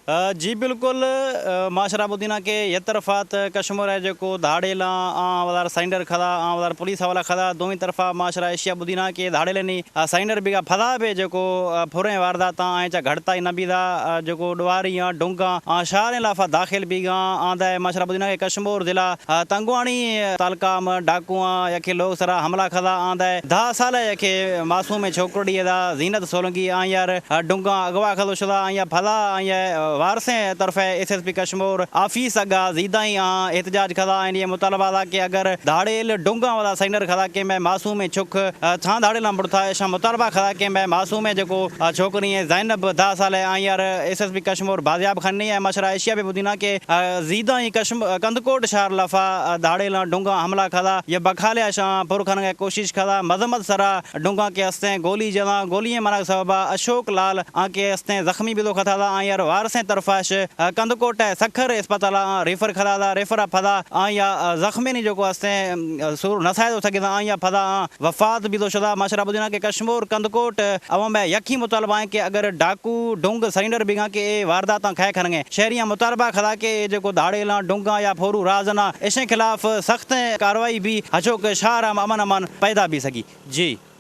جی بالکل، ماشرا بدینا کہ یک طرفا ات کشمور ءِ جکو دھاڑیلاں آں ودار سرینڈر کھدا، آں ودار پولیس حوالہ کھدا، دومی طرفا ماشرا ایشیا بدینا کہ دھاڑیلانی سرینڈر بیگا پھدا بے جکو پھریں وارداتاں آں چا گھڑتا ہی نہ بیدا، جکو ڈواری آں ڈونگاں آں شہریں لافا داخل بیگاں، آں دے ماشرا بدینا کہ کشمور ضلع تنگوانی تعلقہ ءَ ڈاکواں یکے لوگ سرا حملہ کھدا، آں دے دہ سالہ یکے معصومیں چھوکرڑی ادا زینت سولنگی آں یار ڈونگاں اغوا کھدو شدا، آں یا پھدا آں یا وارثیں طرف ایس ایس پی کشمور آفیس اگا زیدائیں آں احتجاج کھدا، آں یہ مطالبہ دا کہ اگر دھاڑیل ڈونگاں ودا سرینڈر کھدا کہ میں معصومیں چھک تھاں دھاڑیلاں بڑتھا، ایشاں مطالبہ کھدا کہ میں معصومیں جکو چھوکری ہیں زینب دہ سالہ آں یار ایس ایس پی کشمور بازیاب کھنی ہے۔ ماشرا ایشیا بے بدینا کہ زیداں ہی کشم-، کندکوٹ شہر لفا دھاڑیلاں ڈونگاں حملہ کھدا یا بکھالے اشاں پر کھنگ ءِ کوشش کھدا، مذمت سرا ڈونگاں کہ استیں گولی جداں، گولی منگ سببا اشوک لال آں کہ استیں زخمی بدو کھتا دا، آں یار وارثیں طرفا اش کندکوٹ ءِ سکھر اسپتال آں ریفر کھدا دا، ریفر ءَ پھدا آں یا زخمی نی جکو استیں سور نسائے دو سگدا آں یا پھدا آں وفات بیدو شدا۔ ماشرا بدینا کہ کشمور کندکوٹ عوام ءِ یکیں مطالبہ ایں کہ اگر ڈاکو ڈونگ سرینڈر بیگاں کہ اے وارداتاں کھے کھنگیں۔ شہریاں مطالبہ کھدا کہ اے جکو دھاڑیلاں ڈونگاں یا پھورو راز نہ اشیں خلاف سختیں کاروائی بی ہچو کہ شہر ءَ امن امان پیدا بی سکی۔ جی۔